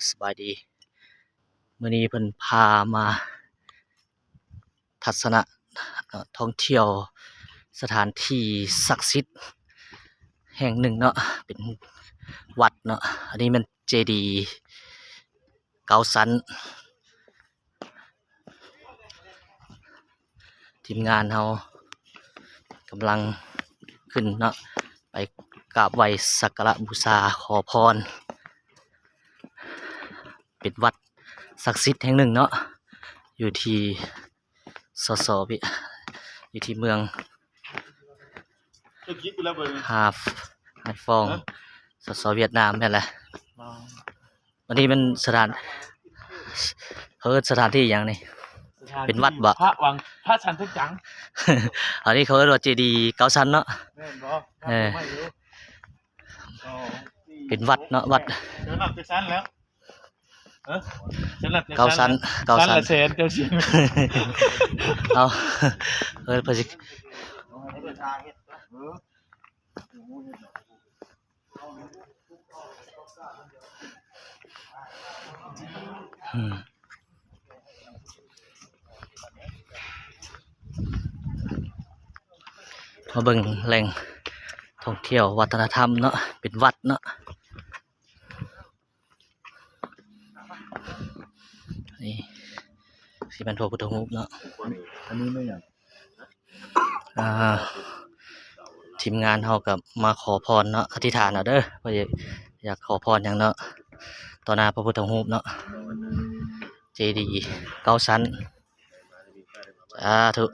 ສະບາຍດີ ມື້ນີ້ເພິ່ນພາມາທັດສະນະ ເອີ່ ທ່ອງທ່ຽວສະຖານທີ່ສັກສິດແຫ່ງໜຶ່ງເນາະ ເປັນວັດເນາະ ອັນນີ້ແມ່ນເຈດີເກົ້າຊັ້ນ. ທີມງານເຮົາກຳລັງຂຶ້ນເນາະ ໄປກາບໄຫວ້ສັກກາລະບູຊາຂໍພອນ ເປັນວັດສັກສິດແຫ່ງໜຶ່ງເນາະ ຢູ່ທີ່ ສສ ເວ ຢູ່ທີ່ເມືອງ ຮາຟ ຮາຟອງ ສສ ຫວຽດນາມແມ່ນແຫຼະ. ອັນນີ້ມັນສະຖານ ເຂົາເອີ້ນສະຖານທີ່ຫຍັງນີ້? ເປັນວັດບໍ່? ພະວັງ ພະສັນເທັງຈັງ ອັນນີ້ເຂົາເອີ້ນວ່າເຈດີເກົ້າຊັ້ນເນາະ. ແມ່ນບໍ່? ເອີ ເປັນວັດເນາະ ວັດ ເຈົ້ານັບຈັກຊັ້ນແລ້ວ? ເອີ ເຈົ້ານັບຈັກຊັ້ນແລ້ວ? ເກົ້າຊັ້ນ ເກົ້າຊັ້ນ ຊັ້ນລະແສນ ເຈົ້າຊິ ເອົາ ເອີ ເພິ່ນຊິ ອືມ ມາເບິ່ງແຫຼ່ງທ່ອງທ່ຽວວັດທະນະທຳເນາະ ເປັນວັດເນາະ. ນີ້ຊິແມ່ນພະພຸດທະຮູບເນາະ ອັນນີ້ແມ່ນຫຍັງ? ອ່າ ທີມງານເຮົາກໍມາຂໍພອນເນາະ ອະທິຖານເອົາເດີ ວ່າຢາກ ຢາກຂໍພອນຫຍັງເນາະ ຕໍ່ໜ້າພະພຸດທະຮູບເນາະ ເຈດີເກົ້າຊັ້ນ ສາທຸ.